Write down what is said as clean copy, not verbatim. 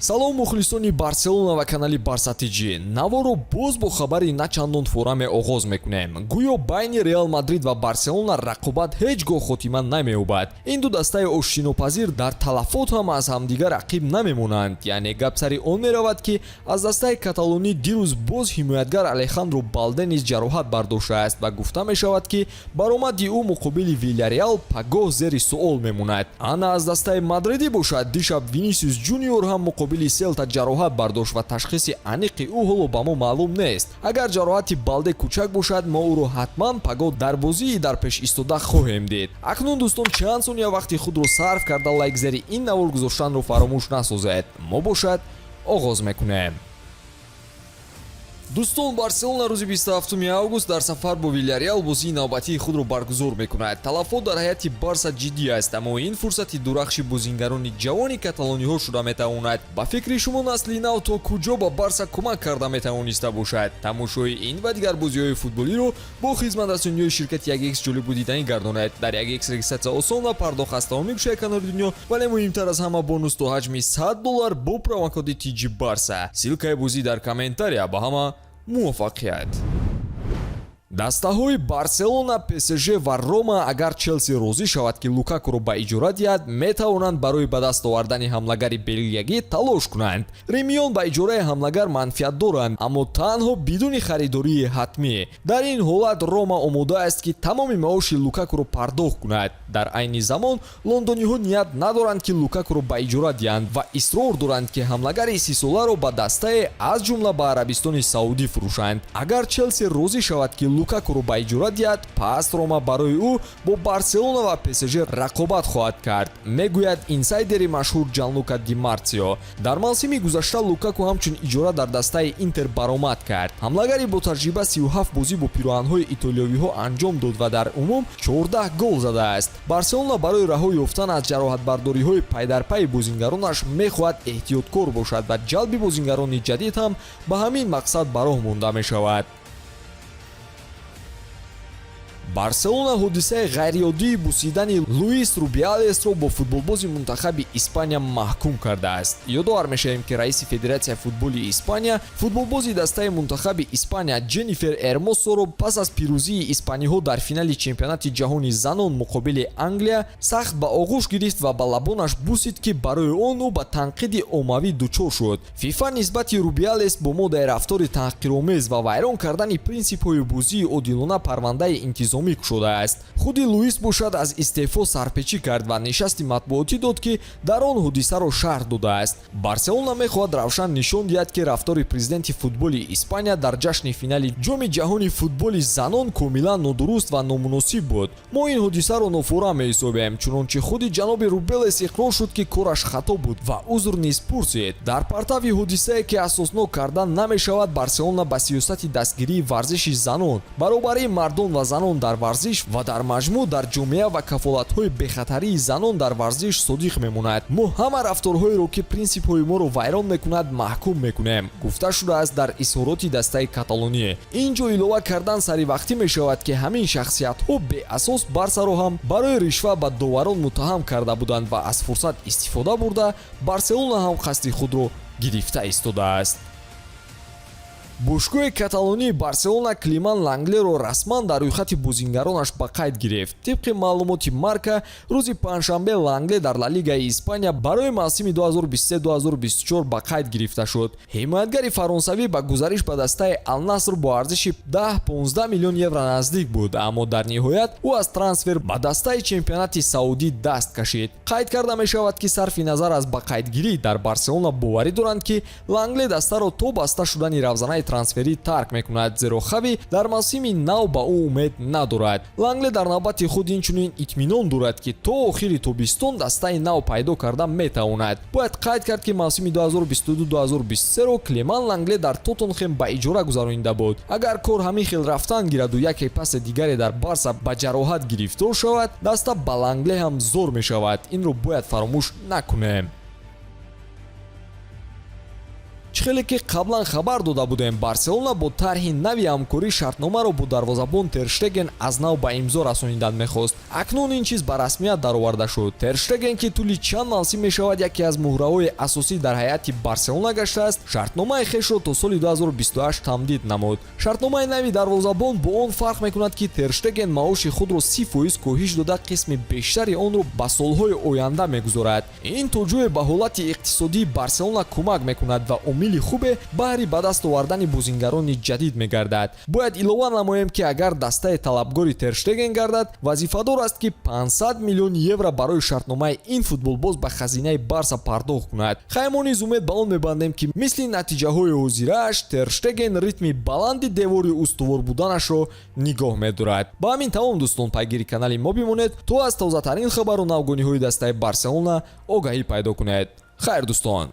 Салом, мухлисони Барселона ва канали Барса ТЖ. Наворо боз бо хабари начандон фораме оғоз мекунем. Гӯё байни Реал Мадрид ва Барселона рақобат ҳеҷ гоҳ хотима намеёбад. Ин ду дастаи оштинопазир дар талафот ҳам аз ҳамдигар ақиб намемонанд. Яъне гап сари он меравад, ки аз дастаи каталонӣ дирӯз боз ҳимоятгар Алехандро Балде низ ҷароҳат бардоштааст ва гуфта мешавад, ки баромади ӯ муқобили Вилляреал пагоҳ зери суол мемонад. Ана аз дастаи мадридӣ бошад, дишаб Винисиус Ҷуниор ҳам муқобили Селта ҷароҳат бардошт ва ташхиси аниқи ӯ ҳоло ба мо маълум нест. Агар ҷароҳати Балде кӯчак бошад, мо ӯро ҳатман пагоҳ дар бозии дар пеш истода хоҳем дид. Акнун, дӯстон, чанд сония вақти худро сарф карда, лайк зери ин навор гузоштанро фаромӯш насозед. Мо бошад оғоз мекунем. Дӯстон, Барселона рӯзи 27 август дар сафар бо Вилляреал бозии навбатии худро баргузор мекунад. Талафот дар ҳайати Барса ҷиддӣ аст, аммо ин фурсати дурахши бозингарони ҷавони каталониҳо шуда метавонад. Ба фикри шумо, насли нав то куҷо ба Барса кӯмак карда метавониста бошад? Тамошои ин ва дигар бозиҳои футболиро бо хизматрасониҳои ширкати 1x ҷолибу диданӣ гардонад. Дар 1x регистрация осон ва пардохт аз тамоми гӯшаи канори дунё, вале муҳимтар аз ҳама, бонус то ҳаҷми 100 доллар бо промокоди TG Барса. Ссылкаи бозӣ дар комментария. Ба ҳама муваффақият! Дастаҳои Барселона, ПСЖ ва Рома, агар Челси розӣ шавад, ки Лукакуро ба иҷора диҳад, метавонанд барои ба даст овардани ҳамлагари белгиягӣ талош кунанд. Римиён ба иҷораи ҳамлагар манфиат доранд, аммо танҳо бидуни харидории ҳатмӣ. Дар ин ҳолат Рома омода аст, ки тамоми маоши Лукакуро пардохт кунад. Дар айни замон лондониҳо ният надоранд, ки Лукакуро ба иҷора диҳанд ва исрор доранд, ки ҳамлагари 30-соларо ба дастае, аз ҷумла ба Арабистони Саудӣ, фурӯшанд. Агар Челси розӣ шавад, ки Лукакуро ба иҷора диҳад, пас Рома барои ӯ бо Барселона ва ПСЖ рақобат хоҳад кард, мегӯяд инсайдери машҳур Ҷанлука Ди Марсио. Дар мавсими гузашта Лукаку ҳамчун иҷора дар дастаи Интер баромад кард. Ҳамлагари ботаҷриба 37 бозӣ бо пироҳанҳои итолиёвиҳо анҷом дод ва дар умум 14 гол задааст. Барселона барои раҳо ёфтан аз ҷароҳатбардориҳои пайдарпайи бозингаронаш мехоҳад эҳтиёткор бошад ва ҷалби бозингарони ҷадид ҳам ба ҳамин мақсад ба роҳ монда мешавад. Барселона ҳодисаи ғайриоддии бусидани Луис Рубиалесро бо футболбози мунтахаби Испания маҳкум кардааст. Ёдовар мешавем, ки раиси Федератсияи футболи Испания футболбози дастаи мунтахаби Испания Ҷеннифер Эрмосоро пас аз пирӯзии испаниҳо дар финали чемпионати ҷаҳони занон муқобили Англия сахт ба оғӯш гирифт ва ба лабонаш бусид, ки барои он ӯ ба танқиди оммавӣ дучор шуд. ФИФА нисбати Рубиалес бо моддаи рафтори таҳқиромез ва вайрон кардани принсипҳои бозии одилона парвандаи интизомӣ кушодааст. Худи Луис бошад, аз истеъфо сарпечӣ кард ва нишасти матбуотӣ дод, ки дар он ҳодисаро шарҳ додааст. Барселона мехоҳад равшан нишон диҳад, ки рафтори президенти футболи Испания дар ҷашни финали Ҷоми ҷаҳони футболи занон комилан нодуруст ва номуносиб буд. Мо ин ҳодисаро нофора меҳисобем, чунончи худи ҷаноби Рубиалес иқрор шуд, ки кораш хато буд ва узр низ пурсид. Дар партави ҳодисае, ки асоснок кардан намешавад, Барселона ба сиёсати дастгирии варзиши занон, баробарии мардон ва занон дар варзиш ва дар маҷмӯъ дар ҷомеа ва кафолатҳои бехатарии занон дар варзиш содиқ мемонад. Мо ҳама рафторҳоеро, ки принсипҳои моро вайрон мекунад, маҳкум мекунем, гуфта шудааст дар изҳороти дастаи каталонӣ. Ин ҷо илова кардан саривақтӣ мешавад, ки ҳамин шахсиятҳо беасос Барсаро ҳам барои ришва ба доварон муттаҳам карда буданд ва аз фурсат истифода бурда, Барселона ҳам қасди худро гирифта истодааст. Бошгоҳи каталонии Барселона Климан Ланглеро расман дар рӯйхати бозингаронаш ба қайд гирифт. Тибқи маълумоти Марка, рӯзи панҷшанбе Лангле дар Ла Лигаи Испания барои мавсими 2023-2024 ба қайд гирифта шуд. Ҳимоятгари фаронсавӣ ба гузариш ба дастаи Алнаср бо арзиши 10-15 миллион евро наздик буд, аммо дар ниҳоят ӯ аз трансфер ба дастаи чемпионати Саудӣ даст кашид. Қайд карда мешавад, ки сарфи назар аз ба қайдгирӣ, дар Барселона боварӣ доранд, ки Лангле дастаро то баста шудани равзанаи трансферӣ тарк мекунад, зеро Хави дар мавсими нав ба ӯ умед надорад. Лангле дар навбати худ инчунин итминон дорад, ки то охири тобистон дастаи нав пайдо карда метавонад. Бояд қайд кард, ки мавсими 2022-2023-ро Клеман Лангле дар Тоттенхем ба иҷора гузаронида буд. Агар кор ҳамин хел рафтан гираду яке паси дигаре дар Барса ба ҷароҳат гирифтор шавад, даста ба Лангле ҳам зор мешавад. Инро бояд фаромӯш накунем. Чӣ хеле ки қаблан хабар дода будем, Барселона бо тарҳи нави ҳамкорӣ шартномаро бо дарвозабон Терштеген аз нав ба имзо расонидан мехост. Акнун ин чиз ба расмият дароварда шуд. Терштеген, ки тӯли чанд мавсим мешавад, яке аз муҳраҳои асосӣ дар ҳайати Барселона гаштааст, шартномаи хешро то соли 2028 тамдид намуд. Шартномаи нави дарвозабон бо он фарқ мекунад, ки Терштеген маоши худро 30% коҳиш дода, қисми бештари онро ба солҳои оянда мегузорад. Ин то ҷое ба ҳолати иқтисодии Барселона кӯмак мекунад ва омили хубе баҳри ба даст овардани бозингарони ҷадид мегардад. Бояд илова намоем, ки агар дастаи талабгори Терштеген гардад, вазифадор аст, ки 500 миллион евро барои шартномаи ин футболбоз ба хазинаи Барса пардохт кунад. Хай, мо низ умед ба он мебандем, ки мисли натиҷаҳои ҳозирааш Терштеген ритми баланди девори устувор буданашро нигоҳ медорад. Ба ҳамин тамом, дӯстон. Пайгири канали мо бимонед, то аз тозатарин хабару навгониҳои дастаи Барселона огаҳӣ пайдо кунед. Хайр, дӯстон.